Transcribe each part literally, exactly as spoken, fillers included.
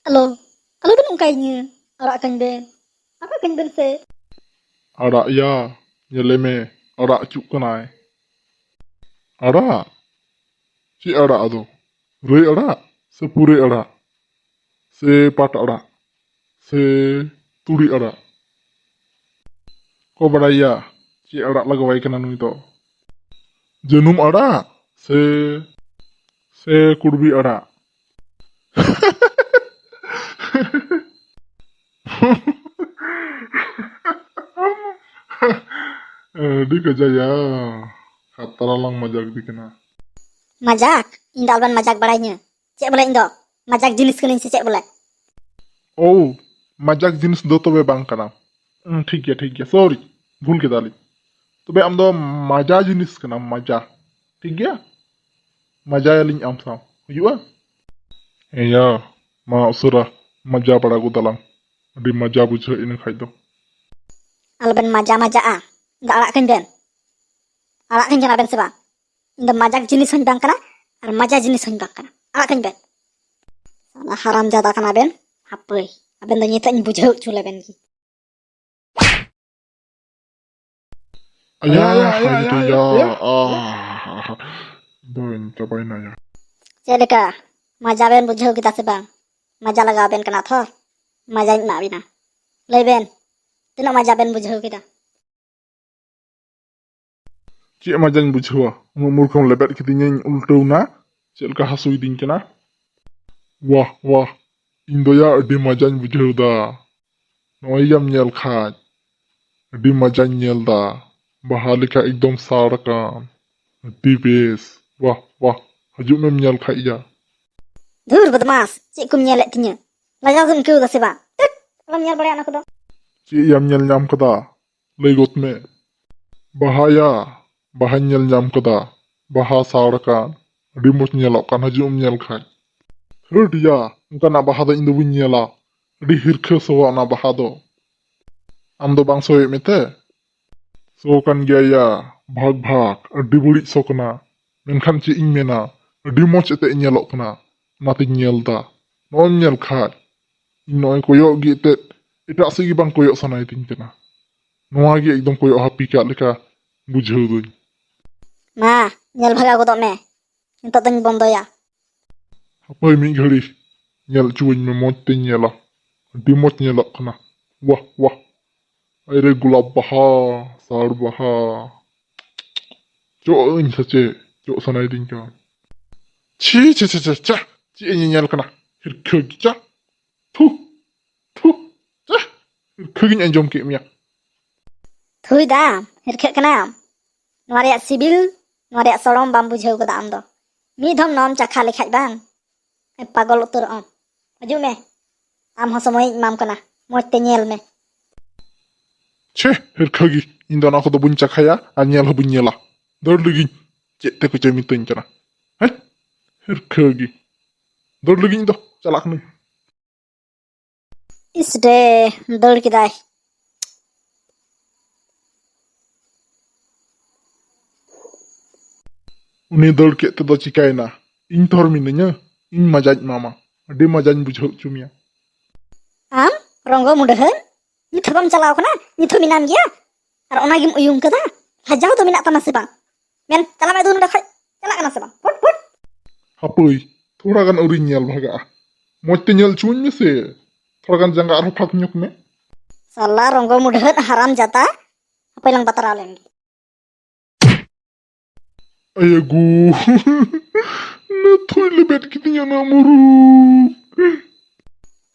ᱟᱞᱚ, ᱟᱞᱚ ᱵᱮᱱ ᱚᱱᱠᱟᱭᱤᱧᱟᱹ᱾ ᱟᱲᱟᱜ ᱠᱟᱹᱧ ᱵᱮᱱ, ᱟᱲᱟᱜ ᱠᱟᱹᱧ ᱵᱮᱱ ᱥᱮ᱾ ᱟᱲᱟᱜ ᱭᱟ, ᱧᱮᱞᱮ ᱢᱮ, ᱟᱲᱟᱜ ᱦᱚᱪᱚᱜ ᱠᱟᱱᱟᱭ᱾ ᱟᱲᱟᱜ? ᱪᱮᱫ ᱟᱲᱟᱜ ᱟᱫᱚ? ᱨᱟᱹᱭ ᱟᱲᱟᱜ ᱥᱮ ᱯᱩᱨᱟᱹᱭ ᱟᱲᱟᱜ ᱥᱮ ᱯᱟᱴ ᱟᱲᱟᱜ ᱥᱮ ᱛᱩᱲᱤ ᱟᱲᱟᱜ? ᱠᱚ ᱵᱟᱲᱟᱭᱟ ᱪᱮᱫ ᱟᱲᱟᱜ ᱞᱟᱜᱟᱣᱟᱭ ᱠᱟᱱᱟ ᱱᱩᱭ ᱫᱚ? ᱡᱟᱹᱱᱩᱢ ᱟᱲᱟᱜ ᱥᱮ, ᱥᱮ ᱠᱩᱲᱵᱤ ᱟᱲᱟᱜ? ᱟᱹᱰᱤ ᱠᱟᱡᱟᱭᱟ, ᱠᱷᱟᱛᱨᱟ ᱞᱟᱝ ᱢᱟᱡᱟᱠ ᱫᱤ ᱠᱟᱱᱟ᱾ ᱢᱟᱡᱟᱠ? ᱤᱧ ᱫᱚ ᱟᱞᱚᱵᱮᱱ ᱢᱟᱡᱟᱠ ᱵᱟᱲᱟᱭᱤᱧᱟᱹ᱾ ᱪᱮᱫ ᱵᱚᱞᱮ ᱤᱧ ᱫᱚ ᱢᱟᱡᱟᱠ ᱡᱤᱱᱤᱥ ᱠᱟᱹᱱᱟᱹᱧ ᱥᱮ ᱪᱮᱫ ᱵᱚᱞᱮ? ᱳ, ᱢᱟᱡᱟᱠ ᱡᱤᱱᱤᱥ ᱫᱚ ᱛᱚᱵᱮ ᱵᱟᱝ ᱠᱟᱱᱟ᱾ ᱦᱩᱸ, ᱴᱷᱤᱠ ᱜᱮᱭᱟ, ᱴᱷᱤᱠ ᱜᱮᱭᱟ, ᱥᱚᱨᱤ, ᱵᱷᱩᱞ ᱠᱮᱫᱟᱞᱤᱧ᱾ ᱛᱚᱵᱮ ᱟᱢ ᱫᱚ ᱢᱟᱡᱟ ᱡᱤᱱᱤᱥ ᱠᱟᱱᱟᱢ, ᱢᱟᱡᱟ᱾ ᱴᱷᱤᱠ ᱜᱮᱭᱟ? ᱢᱟᱡᱟᱭᱟᱞᱤᱧ ᱟᱢ ᱥᱟᱶ, ᱦᱩᱭᱩᱜᱼᱟ? ᱮᱭᱟ, ᱢᱟ ᱩᱥᱟᱹᱨᱟ ᱢᱟᱡᱟ ᱵᱟᱲᱟ ᱜᱚᱫᱟᱞᱟᱝ᱾ ᱟᱹᱰᱤ ᱢᱟᱡᱟ ᱵᱩᱡᱷᱟᱹᱜ ᱤᱱᱟᱹ ᱠᱷᱟᱡ ᱫᱚ᱾ ᱟᱞᱚᱵᱮᱱ ᱢᱟᱡᱟ ᱢᱟᱡᱟᱜᱼᱟ᱾ ᱤᱧ ᱫᱚ ᱟᱲᱟᱜ ᱠᱟᱹᱧ ᱵᱮᱱ᱾ ᱟᱲᱟᱜ ᱠᱟᱹᱧ ᱠᱟᱱᱟ ᱵᱮᱱ ᱥᱮ ᱵᱟᱝ? ᱤᱧ ᱫᱚ ᱢᱟᱡᱟᱠ ᱡᱤᱱᱤᱥ ᱦᱚᱸᱧ ᱵᱟᱝ ᱠᱟᱱᱟ ᱟᱨ ᱢᱟᱡᱟ ᱡᱤᱱᱤᱥ ᱦᱚᱸᱧ ᱵᱟᱝ ᱠᱟᱱᱟ᱾ ᱟᱲᱟᱜ ᱠᱟᱹᱧ ᱵᱮᱱ᱾ ᱥᱟᱞᱟ ᱦᱟᱨᱟᱢ ᱡᱟᱫᱟ ᱠᱟᱱᱟ ᱵᱮᱱ᱾ ᱦᱟᱯᱟᱹᱭ, ᱟᱵᱮᱱ ᱫᱚ ᱱᱤᱛᱚᱜ ᱤᱧ ᱵᱩᱡᱷᱟᱹᱣ ᱦᱚᱪᱚ ᱞᱮᱵᱮᱱ ᱜᱮ᱾ ᱟᱭᱟ, ᱟᱭᱟ, ᱟᱭᱟ, ᱟᱭᱟ, ᱦᱟᱭ ᱨᱮ ᱟᱭᱟ, ᱭᱟ, ᱟᱭᱟ᱾ ᱟᱦ, ᱫᱚᱧ ᱪᱟᱵᱟᱭᱮᱱᱟ ᱭᱟ᱾ ᱪᱮᱫ ᱞᱮᱠᱟ? ᱢᱟᱡᱟ ᱵᱮᱱ ᱵᱩᱡᱷᱟᱹᱣ ᱠᱮᱫᱟ ᱥᱮ ᱵᱟᱝ? ᱢᱟᱡᱟ ᱞᱟᱜᱟᱣ ᱵᱮᱱ ᱠᱟᱱᱟ ᱛᱷᱚ, ᱢᱟᱡᱟᱧ ᱮᱢᱟ ᱵᱮᱱᱟ᱾ ᱞᱟᱹᱭ ᱵᱮᱱ, ᱛᱤᱱᱟᱹᱜ ᱢᱟᱡᱟ ᱵᱮᱱ ᱵᱩᱡᱷᱟᱹᱣ ᱠᱮᱫᱟ? ᱪᱮᱫ ᱢᱟᱡᱟᱧ ᱵᱩᱡᱷᱟᱹᱣᱟ? ᱩᱱᱟᱹᱜ ᱢᱩᱨᱠᱷᱟᱢ ᱞᱮᱵᱮᱫ ᱠᱤᱫᱤᱧᱟᱹᱧ, ᱩᱞᱴᱟᱹᱣ ᱱᱟ᱾ ᱪᱮᱫ ᱞᱮᱠᱟ ᱦᱟᱹᱥᱩᱭᱤᱫᱤᱧ ᱠᱟᱱᱟ᱾ ᱣᱟᱦ, ᱣᱟᱦ, ᱤᱧ ᱫᱚᱭᱟ ᱟᱹᱰᱤ ᱢᱟᱡᱟᱧ ᱵᱩᱡᱷᱟᱹᱣ ᱫᱟ᱾ ᱱᱚᱜᱼᱚᱭ ᱭᱟᱢ ᱧᱮᱞ ᱠᱷᱟᱡ, ᱟᱹᱰᱤ ᱢᱟᱡᱟᱧ ᱧᱮᱞ ᱫᱟ᱾ ᱵᱟᱦᱟ ᱞᱮᱠᱟ ᱮᱠᱫᱚᱢ ᱥᱟᱲ ᱟᱠᱟᱱ᱾ ᱟᱹᱰᱤ ᱵᱮᱥ᱾ ᱣᱟᱦ, ᱣᱟᱦ, ᱦᱤᱡᱩᱜ ᱢᱮᱢ ᱧᱮᱞ ᱠᱷᱟᱡ ᱭᱟ᱾ ᱫᱷᱩᱨ ᱵᱚᱫᱢᱟᱥ, ᱪᱮᱫ ᱠᱚᱢ ᱧᱮᱞᱮᱫ ᱛᱤᱧᱟᱹ? ᱞᱟᱡᱟᱣ ᱫᱚᱢ ᱟᱹᱭᱠᱟᱹᱣ ᱫᱟ ᱥᱮ ᱵᱟᱝ? ᱛᱩᱫ, ᱟᱞᱚᱢ ᱧᱮᱞ ᱵᱟᱲᱟᱭᱟ ᱚᱱᱟ ᱠᱚᱫᱚ᱾ ᱪᱮᱫ ᱭᱟᱢ ᱧᱮᱞ ᱧᱟᱢ ᱠᱟᱫᱟ? ᱞᱟᱹᱭ ᱜᱚᱫ ᱢᱮ᱾ ᱵᱟᱦᱟᱭᱟ, ᱵᱟᱦᱟᱧ ᱧᱮᱞ ᱧᱟᱢ ᱠᱟᱫᱟ᱾ ᱵᱟᱦᱟ ᱥᱟᱲ ᱟᱠᱟᱱ, ᱟᱹᱰᱤ ᱢᱚᱡᱽ ᱧᱮᱞᱚᱜ ᱠᱟᱱ, ᱦᱤᱡᱩᱜ ᱮᱢ ᱧᱮᱞ ᱠᱷᱟᱡ᱾ ᱦᱟᱹᱴ ᱭᱟ, ᱚᱱᱠᱟᱱᱟᱜ ᱵᱟᱦᱟ ᱫᱚ ᱤᱧ ᱫᱚ ᱵᱟᱹᱧ ᱧᱮᱞᱟ᱾ ᱟᱹᱰᱤ ᱦᱤᱨᱠᱷᱟᱹ ᱥᱚᱣᱟ ᱚᱱᱟ ᱵᱟᱦᱟ ᱫᱚ᱾ ᱟᱢ ᱫᱚ ᱵᱟᱝ ᱥᱚᱭᱮᱫ ᱢᱮᱛᱮ? ᱥᱚ ᱠᱟᱱ ᱜᱮᱭᱟ ᱭᱟ, ᱵᱷᱟᱜᱽ ᱵᱷᱟᱜᱽ, ᱟᱹᱰᱤ ᱵᱟᱹᱲᱤᱡ ᱥᱚ ᱠᱟᱱᱟ᱾ ᱢᱮᱱᱠᱷᱟᱱ ᱪᱮᱫ ᱤᱧ ᱢᱮᱱᱟ, ᱟᱹᱰᱤ ᱢᱚᱡᱽ ᱮᱛᱮ ᱧᱮᱞᱚᱜ ᱠᱟᱱᱟ, ᱚᱱᱟᱛᱤᱧ ᱧᱮᱞ ᱫᱟ᱾ ᱱᱚᱜᱼᱚᱭ ᱧᱮᱞ ᱠᱷᱟᱡ, ᱤᱧ ᱱᱚᱜᱼᱚᱭ ᱠᱚᱭᱚᱜ ᱜᱮ ᱮᱱᱛᱮᱫ ᱮᱴᱟᱜ ᱥᱮᱫ ᱜᱮ ᱵᱟᱝ ᱠᱚᱭᱚᱜ ᱥᱟᱱᱟᱭᱮᱫᱤᱧ ᱠᱟᱱᱟ᱾ ᱱᱚᱣᱟ ᱜᱮ ᱮᱠᱫᱚᱢ ᱠᱚᱭᱚᱜ ᱦᱟᱹᱯᱤ ᱠᱟᱜ ᱞᱮᱠᱟ ᱵᱩᱡᱷᱟᱹᱣ ᱫᱟᱹᱧ᱾ ᱢᱟ, ᱧᱮᱞ ᱵᱷᱟᱜᱟᱣ ᱜᱚᱫᱚᱜ ᱢᱮ, ᱱᱤᱛᱚᱜ ᱫᱚᱧ ᱵᱚᱱᱫᱚᱭᱟ᱾ ᱦᱟᱯᱳᱭ ᱢᱤᱫ ᱜᱷᱟᱹᱲᱤ, ᱧᱮᱞ ᱦᱚᱪᱚᱣᱟᱹᱧ ᱢᱮ, ᱢᱚᱡᱽ ᱛᱮᱧ ᱧᱮᱞᱟ᱾ ᱟᱹᱰᱤ ᱢᱚᱡᱽ ᱧᱮᱞᱚᱜ ᱠᱟᱱᱟ᱾ ᱣᱟᱦ, ᱣᱟᱦ, ᱟᱭᱨᱮ ᱜᱳᱞᱟᱯ ᱵᱟᱦᱟ, ᱥᱟᱲ ᱵᱟᱦᱟ᱾ ᱪᱚᱜ ᱟᱹᱧ ᱥᱮ ᱪᱮᱫ? ᱪᱚᱜ ᱥᱟᱱᱟᱭᱮᱫᱤᱧ ᱠᱟᱱᱟ᱾ ᱪᱷᱤ, ᱪᱷᱤ, ᱪᱷᱤ, ᱪᱷᱤ, ᱪᱷᱤ, ᱪᱮᱫ ᱤᱧ ᱧᱮᱞ ᱠᱟᱱᱟ? ᱦᱤᱨᱠᱷᱟᱹ ᱜᱮ, ᱪᱟ᱾ ᱛᱷᱩ, ᱛᱷᱩ, ᱪᱟ᱾ ᱦᱤᱨᱠᱷᱟᱹ ᱜᱤᱧ ᱟᱸᱡᱚᱢ ᱠᱮᱫ ᱢᱮᱭᱟ᱾ ᱛᱷᱩᱭ ᱫᱟᱢ, ᱦᱤᱨᱠᱷᱟᱹᱜ ᱠᱟᱱᱟᱢ? ᱱᱚᱣᱟ ᱨᱮᱭᱟᱜ ᱥᱤᱵᱤᱞ, ᱱᱚᱣᱟ ᱨᱮᱭᱟᱜ ᱥᱚᱲᱚᱢ ᱵᱟᱢ ᱵᱩᱡᱷᱟᱹᱣ ᱠᱟᱫᱟ ᱟᱢ ᱫᱚ᱾ ᱢᱤᱫ ᱫᱷᱚᱢ ᱱᱚᱣᱟᱢ ᱪᱟᱠᱷᱟ ᱞᱮᱠᱷᱟᱡ ᱵᱟᱝ, ᱯᱟᱜᱚᱞ ᱩᱛᱟᱹᱨᱚᱜ ᱟᱢ᱾ ᱦᱤᱡᱩᱜ ᱢᱮ, ᱟᱢ ᱦᱚᱸ ᱥᱚᱢᱚᱭᱤᱧ ᱮᱢᱟᱢ ᱠᱟᱱᱟ, ᱢᱚᱡᱽ ᱛᱮ ᱧᱮᱞ ᱢᱮ᱾ ᱪᱷᱮ, ᱦᱤᱨᱠᱷᱟᱹ ᱜᱮ, ᱤᱧ ᱫᱚ ᱚᱱᱟ ᱠᱚᱫᱚ ᱵᱟᱹᱧ ᱪᱟᱠᱷᱟᱭᱟ ᱟᱨ ᱧᱮᱞ ᱦᱚᱸ ᱵᱟᱹᱧ ᱧᱮᱞᱟ᱾ ᱫᱟᱹᱲ ᱞᱟᱹᱜᱤᱧ, ᱪᱮᱫ ᱛᱮ ᱠᱚᱪᱚᱭ ᱢᱤᱛᱟᱹᱧ ᱠᱟᱱᱟ᱾ ᱦᱮᱸ, ᱦᱤᱨᱠᱷᱟᱹ ᱜᱮ, ᱫᱟᱹᱲ ᱞᱟᱹᱜᱤᱧ ᱫᱚ ᱪᱟᱞᱟᱜ ᱠᱟᱹᱱᱟᱹᱧ᱾ ᱤᱥ ᱨᱮ, ᱫᱟᱹᱲ ᱠᱮᱫᱟᱭ᱾ ᱩᱱᱤ ᱫᱟᱹᱲ ᱠᱮᱫ ᱛᱮᱫᱚ ᱪᱤᱠᱟᱭᱮᱱᱟ? ᱤᱧ ᱛᱚ ᱦᱚᱲ ᱢᱤᱱᱟᱹᱧᱟ, ᱤᱧ ᱢᱟᱡᱟᱧ ᱮᱢᱟᱢᱟ, ᱟᱹᱰᱤ ᱢᱟᱡᱟᱧ ᱵᱩᱡᱷᱟᱹᱣ ᱦᱚᱪᱚ ᱢᱮᱭᱟ᱾ ᱟᱢ ᱨᱚᱝᱜᱚ ᱢᱩᱰᱟᱹᱦᱟᱹᱱ, ᱱᱤᱛ ᱦᱚᱸ ᱵᱟᱢ ᱪᱟᱞᱟᱣ ᱠᱟᱱᱟ? ᱱᱤᱛ ᱦᱚᱸ ᱢᱮᱱᱟᱢ ᱜᱮᱭᱟ? ᱟᱨ ᱚᱱᱟᱜᱮᱢ ᱩᱭᱩᱝ ᱠᱟᱫᱟ? ᱞᱟᱡᱟᱣ ᱫᱚ ᱢᱮᱱᱟᱜ ᱛᱟᱢᱟ ᱥᱮ ᱵᱟᱝ? ᱢᱮᱱ, ᱪᱟᱞᱟᱜ ᱢᱮ ᱫᱩ ᱱᱚᱰᱮ ᱠᱷᱚᱡ᱾ ᱪᱟᱞᱟᱜ ᱠᱟᱱᱟ ᱥᱮ ᱵᱟᱝ? Foot, foot. ᱦᱟᱯᱳᱭ, ᱛᱷᱚᱲᱟ ᱜᱟᱱ ᱟᱹᱣᱨᱤᱧ ᱧᱮᱞ ᱵᱷᱟᱜᱟᱜᱼᱟ᱾ ᱢᱚᱡᱽ ᱛᱮ ᱧᱮᱞ ᱦᱚᱪᱚᱣᱟᱹᱧ ᱢᱮᱥᱮ᱾ ᱛᱷᱚᱲᱟ ᱜᱟᱱ ᱡᱟᱸᱜᱟ ᱟᱨᱦᱚᱸ ᱯᱷᱟᱸᱠ ᱧᱚᱜ ᱢᱮ᱾ ᱥᱟᱞᱟ ᱨᱚᱝᱜᱚ ᱢᱩᱰᱷᱟᱹᱫ ᱦᱟᱨᱟᱢ ᱡᱟᱫᱟ᱾ ᱦᱟᱯᱳᱭ ᱞᱟᱝ ᱵᱟᱛᱨᱟᱣ ᱞᱮᱱ ᱜᱮ᱾ ᱟᱭᱟᱜᱩ᱾ ᱱᱟᱹᱛᱷᱩᱭ ᱞᱮᱵᱮᱫ ᱠᱤᱫᱤᱧᱟ ᱱᱟ ᱢᱩᱨᱩ᱾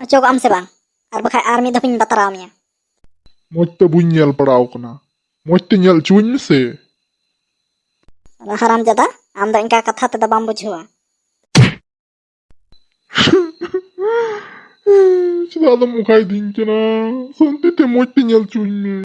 ᱚᱪᱚᱜᱚᱜ ᱟᱢ ᱥᱮ ᱵᱟᱝ? ᱟᱨ ᱵᱟᱠᱷᱟᱡ ᱟᱨ ᱢᱤᱫ ᱫᱷᱟᱣᱤᱧ ᱵᱟᱛᱨᱟᱣ ᱢᱮᱭᱟ᱾ ᱢᱚᱡᱽ ᱛᱮ ᱵᱟᱹᱧ ᱧᱮᱞ ᱵᱟᱲᱟᱣ ᱠᱟᱱᱟ᱾ ᱢᱚᱡᱽ ᱛᱮ ᱧᱮᱞ ᱦᱚᱪᱚᱣᱟᱹᱧ ᱢᱮᱥᱮ᱾ ᱥᱟᱞᱟ ᱦᱟᱨᱟᱢ ᱡᱟᱫᱟ, ᱟᱢ ᱫᱚ ᱤᱱᱠᱟ ᱠᱟᱛᱷᱟ ᱛᱮᱫᱚ ᱵᱟᱢ ᱵᱩᱡᱷᱟᱹᱣᱟ᱾ ᱪᱮᱫᱟᱜ ᱫᱚᱢ ᱚᱠᱟᱭ ᱫᱤᱧ ᱠᱟᱱᱟ? ᱥᱟᱱᱛᱤ ᱛᱮ ᱢᱚᱡᱽ ᱛᱮ ᱧᱮᱞ ᱦᱚᱪᱚᱧ ᱢᱮ᱾